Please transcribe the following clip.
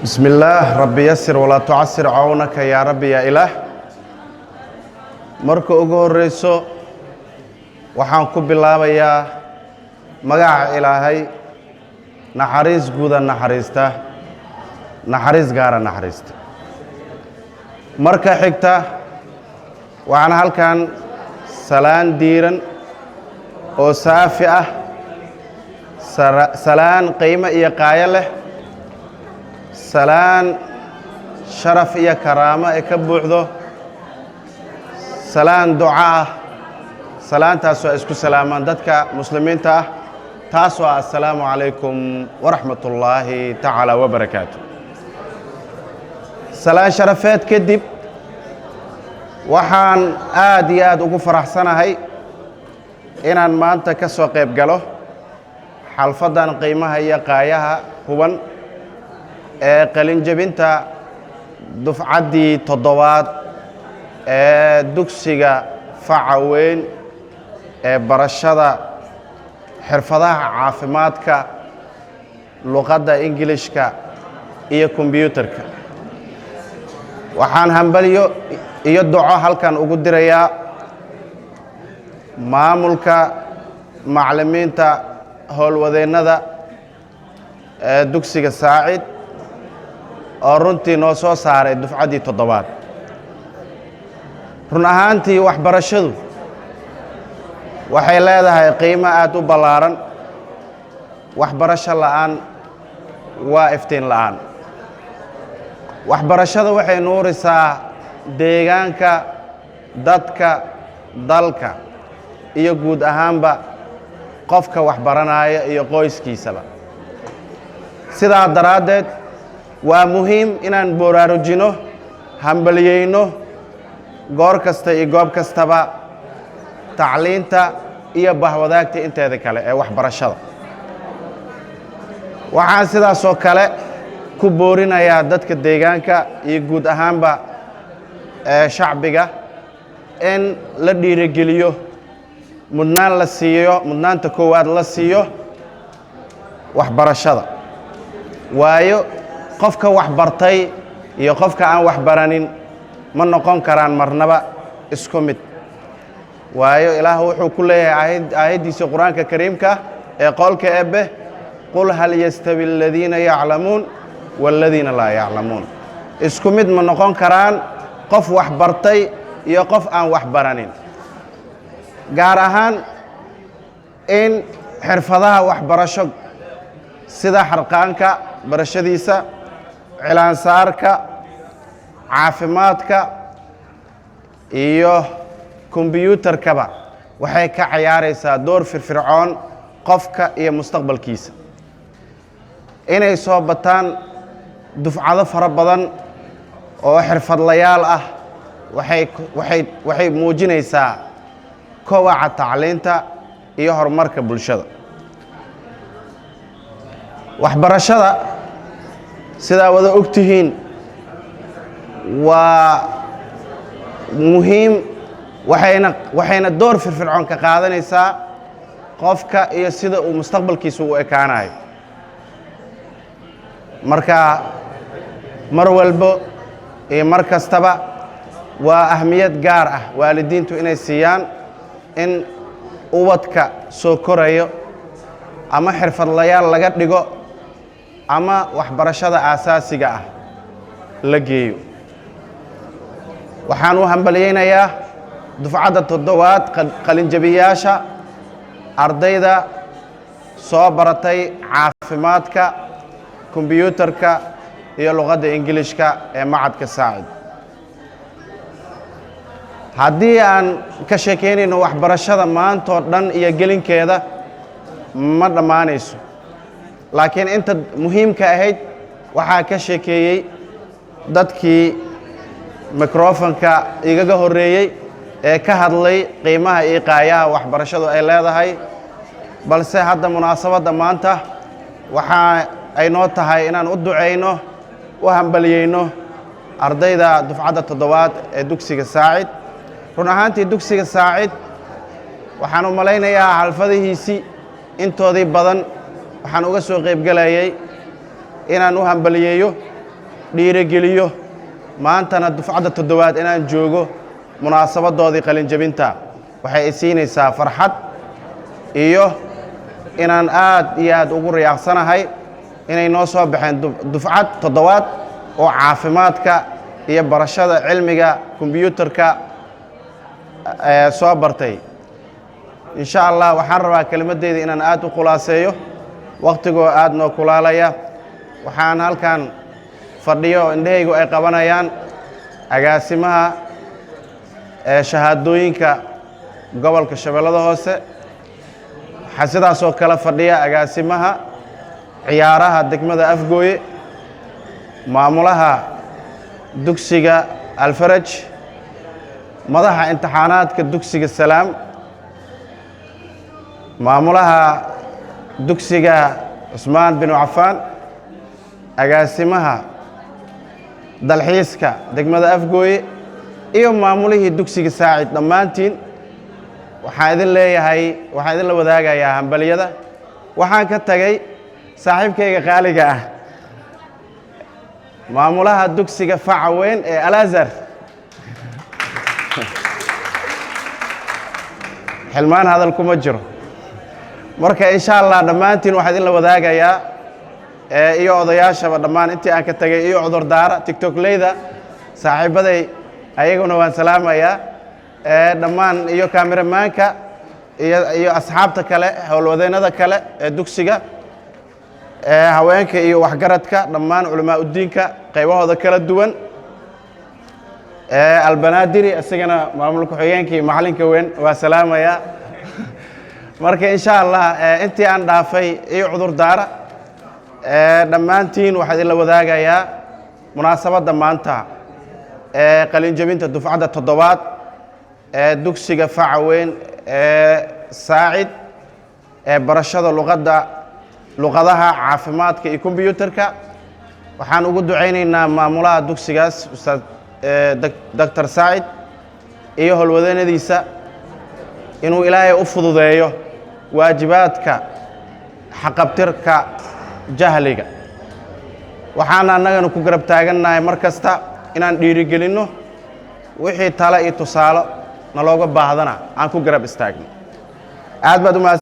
بسم الله، رب يسر ولا تعسر، عونك يا ربي يا إله. Marka ugu horeyso, waxaan ku bilaabayaa magaca Ilaahay, naxariis guuda naxariista, naxariis gaara naxariista. Marka xigta, waxaan halkan salaan diiran oo saafi ah, salaan qiimo iyo qaayo leh, salaan sharaf iyo karaamo ay ka buuxdo, salaan duco ah, salaantaasoo ay isku salaamaan dadka Muslimiinta ah, taasoo ah: assalaamu calaykum waraxmat ullaahi tacaala wabarakaatu. Salaan sharafeed kadib, waxaan aad iyo aad ugu faraxsanahay inaan maanta ka soo qayb galo xafladdan qiimaha iyo qaayaha huban ee qalinjebinta dufcaddii toddobaad ee dugsiga faca weyn ee barashada xirfadaha caafimaadka, luqadda Ingilishka iyo kombyuutarka. Waxaan hambalyo iyo duco halkan ugu dirayaa maamulka, macallimiinta, howlwadeennada ee dugsiga Saacid oo runtii noo soo saaray dufcaddii toddobaad. Run ahaantii, waxbarashadu waxay leedahay qiimo aad u ballaaran. Waxbarasho la'aan waa iftiin la'aan. Waxbarashada waxay nuurisaa deegaanka, dadka, dalka iyo guud ahaanba qofka waxbaranaya iyo qoyskiisaba. Sidaa daraaddeed, waa muhiim inaan booraarujino, hambaliyeyno goor kasta iyo goob kastaba tacliinta iyo bahwadaagta inteeda kale ee waxbarashada. Waxaan sidaasoo kale ku boorinayaa dadka deegaanka iyo guud ahaanba ee shacbiga in la dhiirigeliyo, mudnaan la siiyo, mudnaanta koowaad la siiyo waxbarashada, waayo qofka waxbartay iyo qofka aan waxbaranin ma noqon karaan marnaba isku mid. Waayo, Ilaah wuxuu ku leeyahay aayaddiisa Qur-aanka Kariimka ee qowlka Eebbe: قل هل يستوي الذين يعلمون والذين لا يعلمون. Isku mid ma noqon karaan qof wax bartay iyo qof aan wax baranin, gaar ahaan in xirfadaha waxbarasho sida xarqaanka barashadiisa, cilaansaarka, caafimaadka iyo kombyuutarkaba waxay ka cayaaraysaa door firfircoon qofka iyo mustaqbalkiisa. Inay soo bataan dufcado fara badan oo xirfadlayaal ah waxay muujinaysaa kowaca tacliinta iyo horumarka bulshada. Waxbarashada, sidaa wada og tihiin, waa muhiim, waxayna door firfircoon ka qaadanaysaa qofka iyo sida uu mustaqbalkiisa u ekaanayo. Marka mar walbo iyo mar kastaba waa ahmiyad gaar ah waalidiintu inay siiyaan in ubadka soo korayo ama xirfadlayaal laga dhigo ama waxbarashada aasaasiga ah la geeyo. Waxaan u hambalyaynayaa dufcadda toddobaad, qalinjabiyaasha, ardayda soo baratay caafimaadka, kombyuutarka iyo luqadda Ingilishka ee Macadka Saacid. Haddii aan ka sheekaynayno waxbarashada maantoo dhan iyo gelinkeeda, ma dhammaanayso, laakiin inta muhiimka ahayd waxaa ka sheekeeyey dadkii mikrofonka igaga horreeyey ee ka hadlay qiimaha iyo qaayaha waxbarashadu ay leedahay. Balse hadda munaasabadda maanta waxaa ay noo tahay inaan u ducayno, u hambaliyeyno ardayda dufcadda toddobaad ee dugsiga Saacid. Run ahaantii, dugsiga Saacid waxaan u malaynayaa xafladihiisii intoodii badan waxaan uga soo qaybgelayay inaan u hambaliyeeyo. dhiirogeliyo. Maantana dufcadda toddobaad inaan joogo munaasabadoodii qalinjabinta waxay i siinaysaa farxad iyo inaan aad iyo aad ugu riyaaqsanahay inay noo soo baxeen dufcad toddobaad oo caafimaadka iyo barashada cilmiga kombyuutarka soo bartay. Insha Allah waxaan rabaa kelimadeyda inaan aad u khulaaseeyo, wakhtigoo aad noo kulaalaya. Waxaan halkan fadhiyo, indhahaygu ay qabanayaan, agaasimaha shahaadooyinka gobolka Shabeellada Hoose. Waxaa sidaasoo kale fadhiya agaasimaha ciyaaraha degmada Afgooye, maamulaha dugsiga Alfaraj, madaxa imtixaanaadka dugsiga Salaam, maamulaha dugsiga Cusmaan binu Cafaan, agaasimaha dalxiiska degmada Afgooye iyo maamulihii dugsiga Saacid. Dhammaantiin waxaan idin leeyahay, waxaan idin la wadaagayaa hambaliyada. Waxaan ka tagay saaxiibkayga qaaliga ah, maamulaha dugsiga faca weyn ee Alazar. Xilmaan hadal kuma jiro. Marka insha Allah dhammaantiin waxaan idin la wadaagayaa, iyo odayaashaba dhammaan intii aan ka tagay, iyo cudurdaara Tiktokleyda saaxiibaday, ayaguna waan salaamayaa dhammaan, iyo kameramaanka iyo asxaabta kale, howlwadeennada kale ee dugsiga, haweenka iyo waxgaradka, dhammaan culamaa uddiinka qaybahooda kala duwan, Albanaadiri isagana maamul ku-xigeenka iyo macallinka weyn waa salaamayaa. Marka insha Allah intii aan dhaafay iyo cudurdaara. Dhammaantiin waxaa idin la wadaagayaa munaasabadda maanta ee qalinjabinta dufcadda toddobaad ee dugsiga faca weyn ee Saacid ee barashada luqadda, luqadaha, caafimaadka iyo kombyuutarka. Waxaan ugu ducaynaynaa maamulaha dugsigaas, Ustaad Doctor Saacid, iyo howlwadeennadiisa inuu Ilaahay u fududeeyo waajibaadka xaqabtirka jahliga. Waxaana annagana ku garab taagannahay mar kasta inaan dhiirigelinno, wixii tale iyo tusaalo nalooga baahdana aan ku garab istaagno. Aad baad umahadsan.